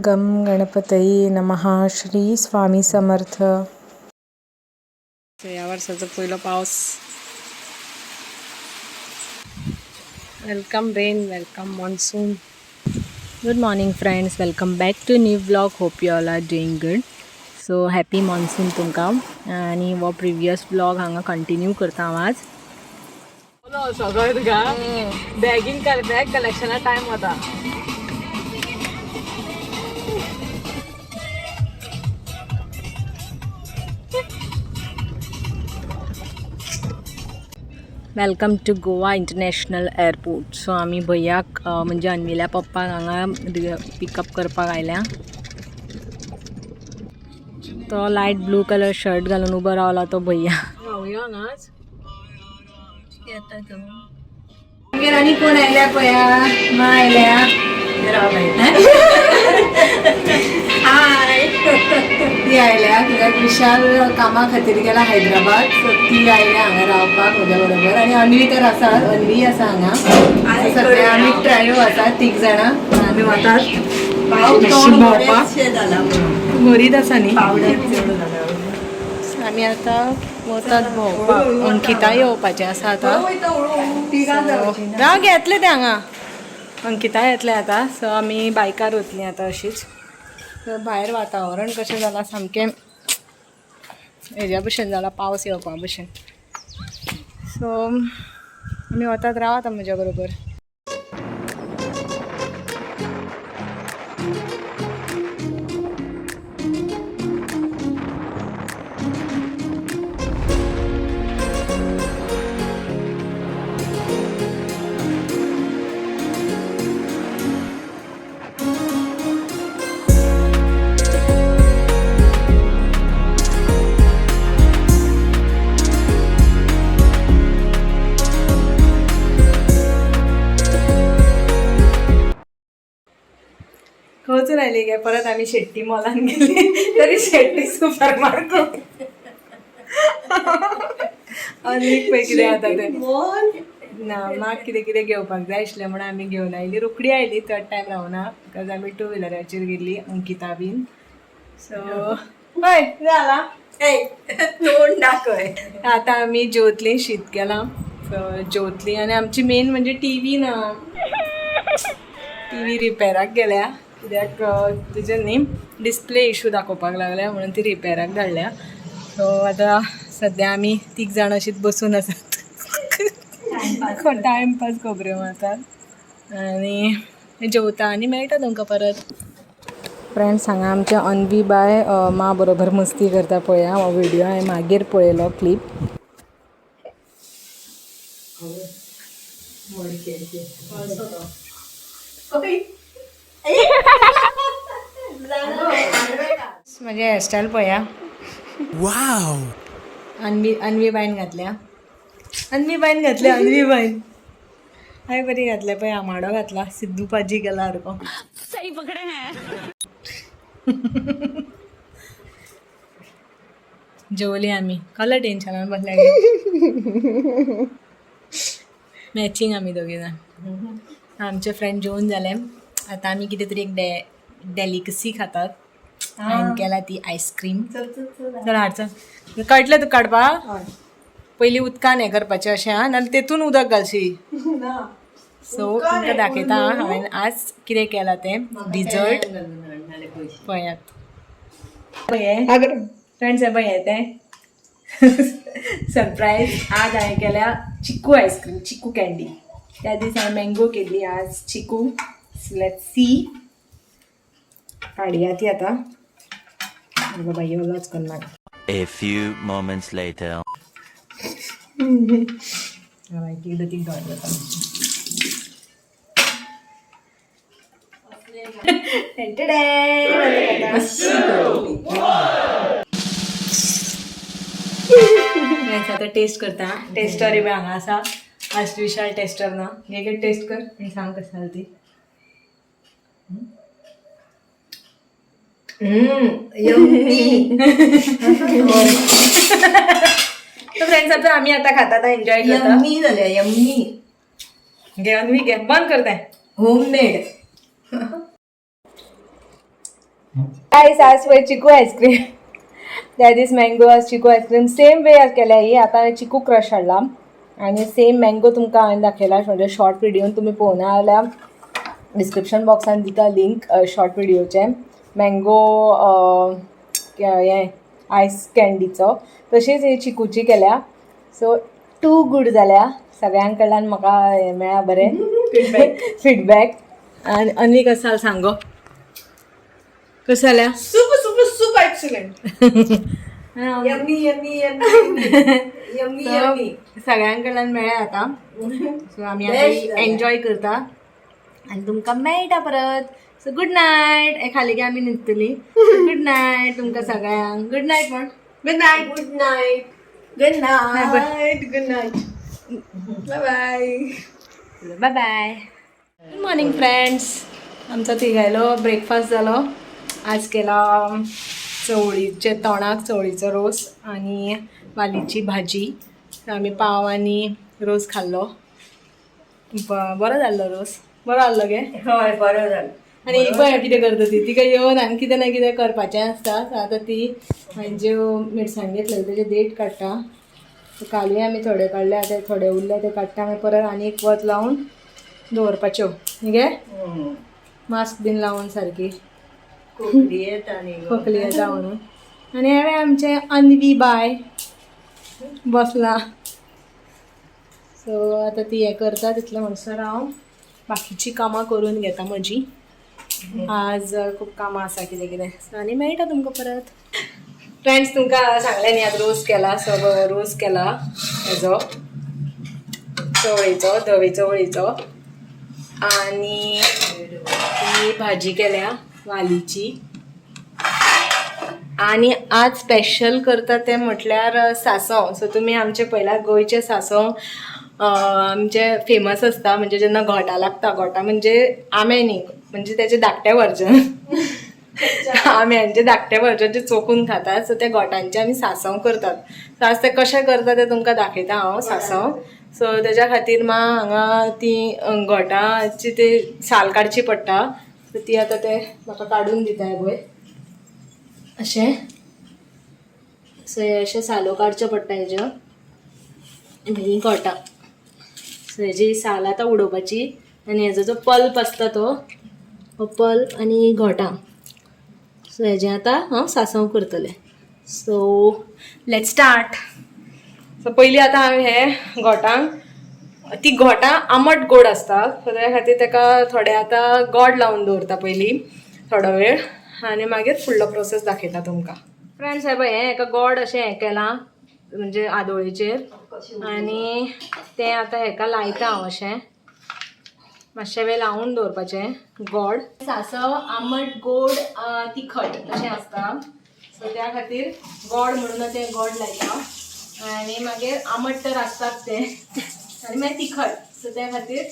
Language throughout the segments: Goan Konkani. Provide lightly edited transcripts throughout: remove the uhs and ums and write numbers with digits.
गम गणपतये नमः. श्री स्वामी समर्थ. ह्या वर्षाचा पहिला पाऊस. Welcome rain, welcome monsoon. Good morning friends, welcome back to new vlog. Hope you all are doing good. So happy monsoon तुमकां. आनी हो प्रिवियस व्लॉग हांगा कंटिन्यू करता हांव आज. सगळं तुका बॅगीन बॅग कलेक्शना टायम वता. Welcome to Goa international airport. So आमी भैयाक म्हणजे अन्विल्या पप्पाक हांगा पिकअप करपाक आयल्या. तो लायट ब्लू कलर शर्ट घालून उबो रावला तो भैया. रावया हांगाच. आमगेर आनी कोण आयल्या पळया, मा आयल्या. हाय, ती आयल्या कित्याक विशाल कामा खातीर गेला हैदराबाद. सो ती आयल्या हांगा रावपाक म्हज्या बरोबर. आनी अन्वी तर आसा, अन्वी आसा हांगा. So सध्या आमी ट्रायो आसा तीग जाणां. आमी वतात मातशी भोंवपाक. बरीच आसा न्ही. आमी आतां वतात भोंवपाक. अंकिता येवपाचें आसा आतां. राव, येतले ते हांगा. अंकिता येतले आतां. सो आमी बायकार वतलीं आतां अशीच. तर भायर वातावरण कशें जालां, सामकें हेज्या भशेन जालां, पावस येवपा भशेन. सो आमी वतात, रावात म्हज्या बरोबर. खंयच आयली गे परत आमी शेट्टी मॉलान गेली तरी शेट्टी सुपर मार्केट. आनी पळय कितें जाता तें. ना, म्हाका कितें कितें घेवपाक जाय आशिल्लें म्हणून आमी घेवन आयली. रोखडी आयली, चड टायम रावना because आमी टू व्हिलराचेर गेल्ली, अंकिता बीन. सो हय, जाला. तोंड दाखय. आतां आमी जेवतलीं. शीत केलां, सो जेवतलीं. आनी आमची मेन म्हणजे टीवी ना. टीवी रिपेराक गेल्या कित्याक तेजेर न्ही डिस्प्ले इशू दाखोवपाक लागल्या म्हणून ती रिपेराक धाडल्या. सो आतां सद्या आमी तीग जाण अशीच बसून आसात, टायमपास, खबऱ्यो मारतात आनी जेवता आनी मेळटा तुमकां परत. फ्रेंड्स, हांगा आमच्या अन्वी बाय मा बरोबर मस्ती करता पळया. हो व्हिडिओ हांवें मागीर पळयलो क्लीप. म्हजे हेअरस्टायल पळया. अन्वी, अन्वी बायन घातल्या, अन्वी बायन घातल्या, अन्वी बायन हांवें बरी घातल्या. पळय, आमाडो घातला, सिद्धू पाजी केला सारको. सही पकडे हैं. जेवली आमी. कसलें टेन्शनान बसल्या गे? मॅचिंग आमी दोगी जाण. आमचे फ्रेंड जेवन जाले. आतां आमी कितें तरी एक डेलिकसी खातात. हांवें केला ती आयस्क्रीम. चल हाड, चल. कळटलें तुका काडपाक? पयलीं उदकान हें करपाचें अशें आं, नाल्यार तेतून उदक घालशी. सो तुमकां दाखयता आं, हांवें आज कितें केलां तें डिजर्ट. पळयात फ्रेंड्स, हें पळय तें सरप्रायज. आज हांवें केल्या चिकू आयस्क्रीम, चिकू कँडी. त्या दीस हांवें मँगो केल्ली, आज चिकू. Let's see, काडया ती आतां. अरे बाबा, येवलोच करून म्हाका. A few moments later. एकदां ती घाल जाता. Friends, आता टेस्ट करता. टेस्टर बी हांगा आसा आज, विशाल टेस्टर ना. घे घे, टेस्ट कर आनी सांग कशें जालें ती. यम्मी. तर फ्रेंड्स, आता आम्ही आता खातात, एन्जॉय करता. यम्मी झाल्या, यम्मी. घे अन्वी, घे, बंद करते. होममेड. गायस, आज पळय चिकू आयस्क्रीम. त्या दीस मँगो, आज चिकू आयस्क्रीम. सेम वे केल्या ही. आतां हांवें चिकू क्रश हाडला आनी सेम मँगो तुमकां हांवें दाखयला. म्हणजे शॉर्ट व्हिडियोन तुमी पळोवना जाल्यार डिस्क्रिप्शन बॉक्सान दिता लिंक शॉर्ट व्हिडियोचे, मँगो हें आयस कँडीचो. तशीच ही चिकूची केल्या. सो टू गूड जाल्या. सगळ्यां कडल्यान म्हाका हें मेळ्ळा बरें फिडबॅक. आनी आनी कसं जालें सांगो, कसं जाल्या? Super super super excellent. Yummy yummy yummy yummy yummy. सगळ्यां कडल्यान मेळ्ळें आतां. सो आमी Best आतां जालें. एन्जॉय करता आनी तुमकां मेळटा परत. So good night. हे खाली की आमी न्हिदतली. गुड नायट तुमकां सगळ्यांक. गुड नायट म्हण. Good night. Good night. Good night. Good night. Bye bye. Bye bye. Good morning friends. आमचो तिगायलो ब्रेकफास्ट जालो. आज केला चवळीचे तोणाक, चवळीचो रोस आनी वालीची भाजी. आमी पाव आनी रोस खाल्लो. बरो जाल्लो रोस, बरो आहलो गे. हय, बरो जालो. आनी ही पळय कितें करता ती. तिका येवन आनी कितें ना कितें करपाचें आसता. सो आतां ती हांवें ज्यो मिरसांग घेतलेले तेजे देठ काडटा. सो कालूय आमी थोडे काडले, आतां थोडे उरले ते काडटा. मागीर परत आनी एक वत लावन दवरपाच्यो न्ही गे, मास्क बीन लावन सारकी. कोंकणी येता न्ही गो. खोकली येता म्हणून. आनी हें आमचें अन्वी बाय बसलां. सो आतां ती हें करता तितलें म्हणसर हांव बाकीचीं कामां करून घेता म्हजी. आज खूब कामां आसा कितें कितें. सो आनी मेळटा तुमकां परत फ्रेंड्स. तुमकां सांगलें न्ही, आज रोस केला. सो रोस केला हेजो चवळीचो, धवी चवळीचो. आनी ही भाजी केल्या वालीची. आनी आज स्पेशल करता तें म्हटल्यार सांसव. सो तुमी आमचे पयल्या गोंयचे सांसव आमचे फेमस आसता. म्हणजे जेन्ना घोटां लागता, घोटां म्हणजे आंबे न्ही, म्हणजे तेजे धाकटे वर्जन, आंब्यांचे धाकटे वर्जन जे चोखून खातात. सो त्या घोटांचे आमी सांसव करतात. सो आज ते कशें करता तें तुमकां दाखयता हांव सांसव. सो तेज्या खातीर मा हांगा ती घोटांची ती साल काडची पडटा. सो ती आतां ते म्हाका काडून दिता पळय अशें. सो हे अशें सालो काडच्यो पडटा हेज्यो. ही घोटां. सो हेजी साल आतां उडोवपाची आनी हेजो जो पल्प आसता तो हो पल्प आनी घोटां. सो हेजें आतां हांव सांसव करतलें. So let start. सो पयलीं आतां हांवें हे घोटांक, ती घोटां आमट गोड आसता, सो त्या खातीर ताका थोडें आतां गोड लावन दवरता पयलीं थोडो वेळ आनी मागीर फुडलो प्रोसेस दाखयता तुमकां. फ्रेंड्स, हे पळय, हें हेका गोड अशें हें केलां म्हणजे आदोळेचेर आनी तें आतां हेका लायता हांव अशें. मातशें वेळ लावन दवरपाचें गोड. सांसव आमट गोड तिखट अशें आसता. सो त्या खातीर गोड म्हणून तें गोड लायता आनी मागीर आमट तर आसताच तें आनी मागीर तिखट. सो त्या खातीर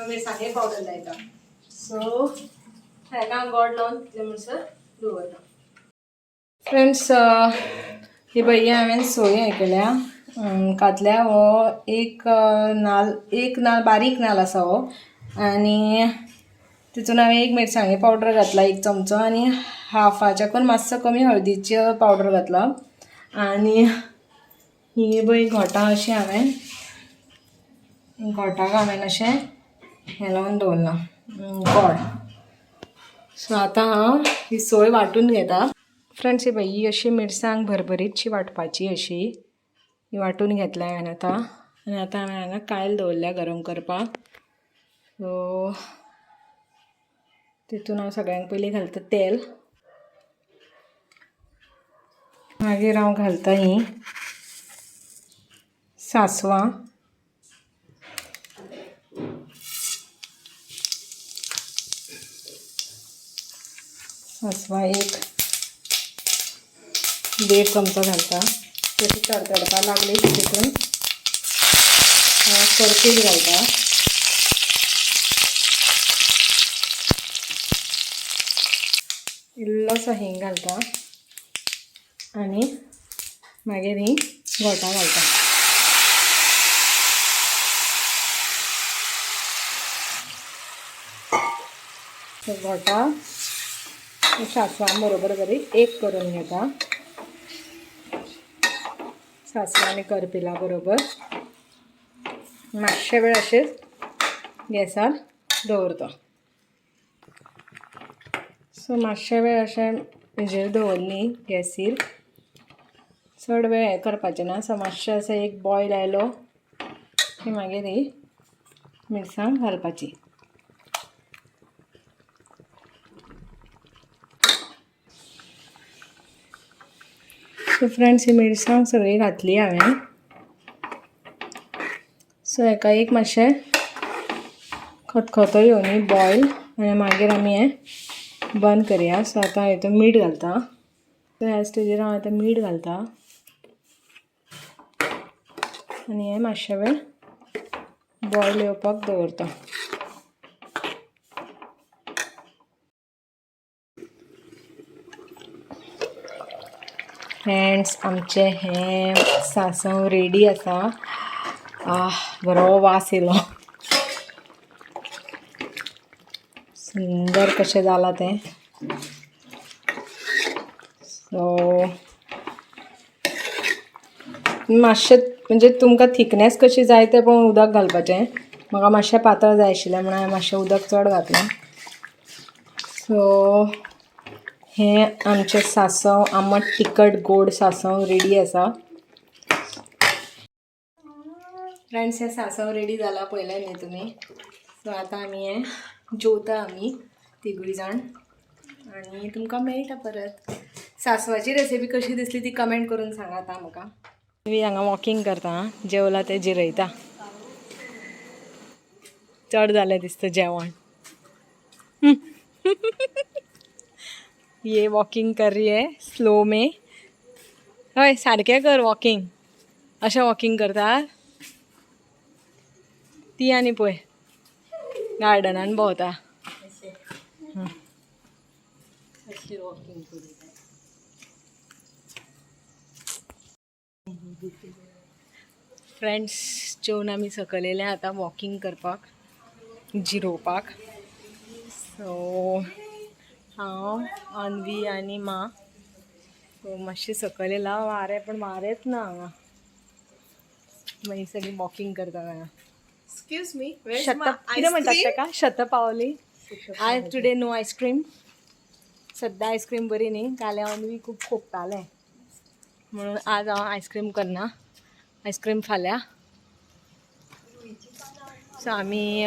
मिरसांगे पावडर लायता. सो हेका हांव गोड लावन तितलें म्हणसर दवरता. फ्रेंड्स, ही पळय हांवें सोय हें केल्या कातल्या. हो एक नाल, एक नाल, बारीक नाल आसा हो. आनी तितून हांवें एक मिरसांगे पावडर घातला एक चमचो आनी हाफाच्याकून मातसो कमी हळदीची पावडर घातला. आनी ही पळय घोटां अशीं हांवें घोटाक हांवें अशें हें लावन दवरलां गोड. सो आतां हांव ही सोय वांटून घेता. फ्रेंड्स, ही पळय ही अशी मिरसांग भरभरीतशी वांटपाची अशी ही वांटून घेतल्या हांवें आतां. आनी आतां हांवें हांगा कायल दवरल्या गरम करपाक. सो तितून हांव सगळ्यांक पयलीं घालता तेल. मागीर हांव घालता हीं सांसवां. सांसवां एक देड चमचो घालता. तशी तडतडपाक लागली की तितून करपील घालता. इल्लोसो हिंग घालता आनी मागीर हीं घोटां घालता. घोटां सांसवां बरोबर बरी एक करून घेता सांसवां आनी करपिला बरोबर. मातशे वेळ अशेंच गॅसार दवरता. सो मातशे वेळ अशें हेजेर दवरली गॅसीर, चड वेळ हें करपाचें ना. सो मातशें अशें एक बॉयल आयलो की मागीर ही मिरसांग घालपाची. सो फ्रेंड्स, ही मिरसांग सगळी घातली हांवें. सो हेका एक मातशें खतखतो येवनी बॉयल आनी मागीर आमी हें बंद करया. सो आतां हितून मीठ घालता. सो ह्या स्टेजीर हांव आतां मीठ घालता आनी हें मातशें वेळ बॉयल येवपाक दवरता. फ्रेंड्स, आमचें हें सांसव रेडी आसा. आह, बरो वास येयलो, सुंदर कशें जालां तें. सो मातशें म्हणजे तुमकां थिकनेस कशी जाय तें पळोवन उदक घालपाचें. म्हाका मातशें पातळ जाय आशिल्लें म्हणून हांवें मातशें उदक चड घातलें. सो हें आमचें सांसव आमट तिखट गोड सांसव रेडी आसा. फ्रेंड्स, हें सांसव रेडी जालां, पळयलें न्ही तुमी. सो आतां आमी हें जेवता आमी तिगूय जाण आनी तुमकां मेळटा परत. सांसवाची रेसिपी कशी दिसली ती कमेंट करून सांगात आं म्हाका. मी हांगा वॉकिंग करता आं, जेवला तें जिरयता. चड जालें दिसता जेवण. ये वॉकिंग कर रही है स्लो में. हय, सारकें कर वॉकिंग. अशें वॉकिंग करता ती. आनी पळय गार्डनान भोंवता. अशी वॉकिंग करू. फ्रेंड्स, जेवन आमी सकयल येयले आतां वॉकिंग करपाक, जिरोवपाक. सो हांव, अन्वी आनी मा. सो मातशें सकयल येयला. वारें पण वारेंच ना हांगा. मागीर सगळीं वॉकिंग करता हांगा. Excuse me. शत कितें म्हणटात ताका, शतपावली. I today no ice cream. सद्दां आयस्क्रीम बरी न्ही. काल हांव अन्वी खूब खोपतालें म्हणून आज हांव आयस्क्रीम करना. आयस्क्रीम फाल्यां. सो आमी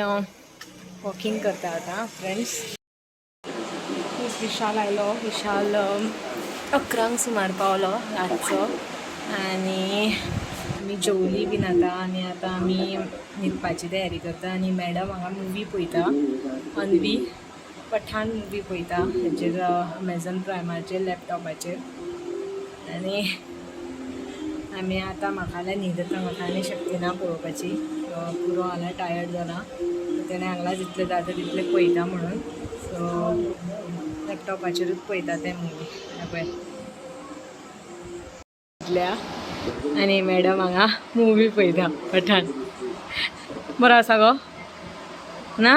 वॉकिंग करता आतां फ्रेंड्स. विशाल आयलो. विशाल 11 सुमार पावलो रातचो आनी आमी जेवली बीन आतां आनी आतां आमी न्हिदपाची तयारी करता. आनी मॅडम हांगा मुवी पळयता. अन्वी पठान मुवी पळयता हेचेर, अमेझॉन प्रायमाचेर, लॅपटॉपाचेर. आनी आमी आतां म्हाका जाल्यार न्हीद येता. म्हाका आनी शक्ती ना पळोवपाची. पुरो जाल्यार, टायर्ड जाला. तेणें हांगला जितलें जाता तितलें पळयता म्हणून. सो लॅपटॉपाचेरूच पळयता तें मुवी. पळय आनी मॅडम हांगा मुवी पळयता पठान. बरो आसा गो ना?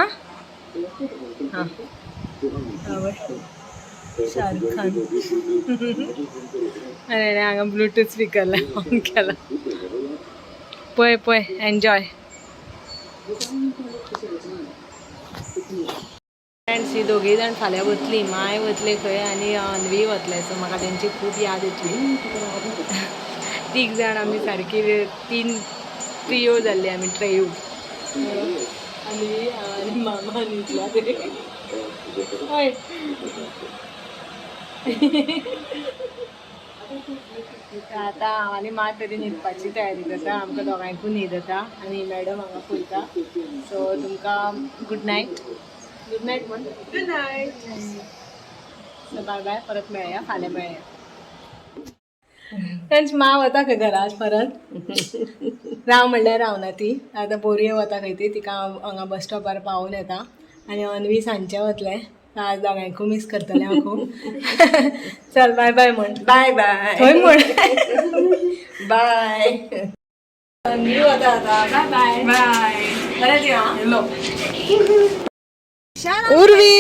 हां, शाहरुख खान. अरे, हांगा ब्लुटूथ स्पिकर ऑन केला. पळय पळय, एन्जॉय. फ्रेंड्स, ही दोगीय जाण फाल्यां वतली. मांय वतले खंय आनी अन्वी वतलें. सो म्हाका तेंची खूब याद येतली. तीग जाण आमी सारकी तीन ट्रियो जाल्ली आमी, ट्रेयो. अन्वी आनी मामा न्हिदला ते. हय. आतां हांव आनी मां तरी न्हिदपाची तयारी करता. आमकां दोगांयकूय न्हीद येता आनी मॅडम हांगा पळयता. सो तुमकां गुड नायट. गुड नायट म्हण. Good night. So bye bye, परत मेळया, फाल्यां मेळया. फ्रेंड्स, मां वता खंय घरा परत. राव म्हणल्यार रावना ती. आतां बोरये वता खंय ती. तिका हांव हांगा बस स्टॉपार पावोवन येता आनी अन्वी सांजचें वतलें. आज दोगांयकूय मीस करतलें हांव खूब. चल, बाय बाय म्हण. बाय बाय. थंय म्हण. बाय. अन्वी वता आतां. बाय बाय. बाय. बरें दी आं. उर्वी,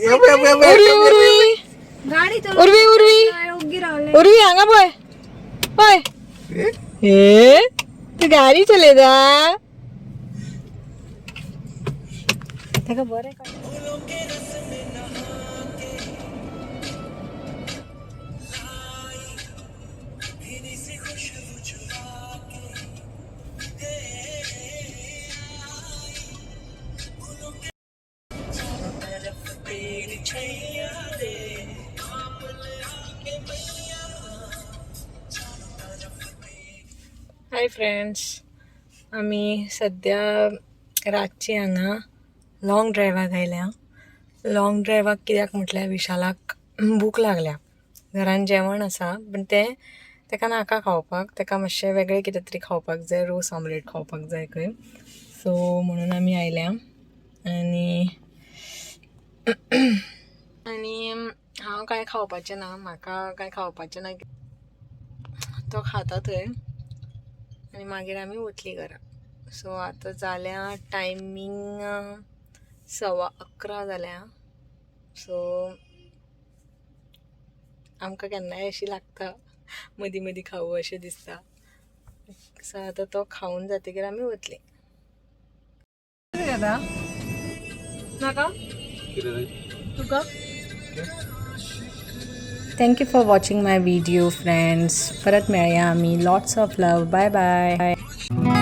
उर्वी, उर्वी. गाडी उर्वी उर्वी उर्वी हांगा पळय पळय हे तू गाडी चलयता ताका बरें कळटा. हाय फ्रेंड्स, आमी सद्या रातची हांगा लाँग ड्रायवाक आयल्या. लाँग ड्रायवाक कित्याक म्हटल्यार विशालाक भूक लागल्या. घरान जेवण आसा पण तें ताका नाका खावपाक, ताका मातशें वेगळें कितें तरी खावपाक जाय, रोस ऑमलेट खावपाक जाय खंय. सो म्हणून आमी आयल्या. आनी आनी हांव कांय खावपाचें ना, म्हाका कांय खावपाचें ना, तो खाता थंय आनी मागीर आमी वतली घरा. सो आतां जाल्या टायमींग 11:15 जाल्या. सो आमकां केन्नाय अशी लागता मदीं मदीं खावू अशें दिसता. सो आतां तो खावन जातकीर आमी वतली. नाका तुका. Thank you for watching my video friends. परत मेळया आमी. Lots of love. Bye bye.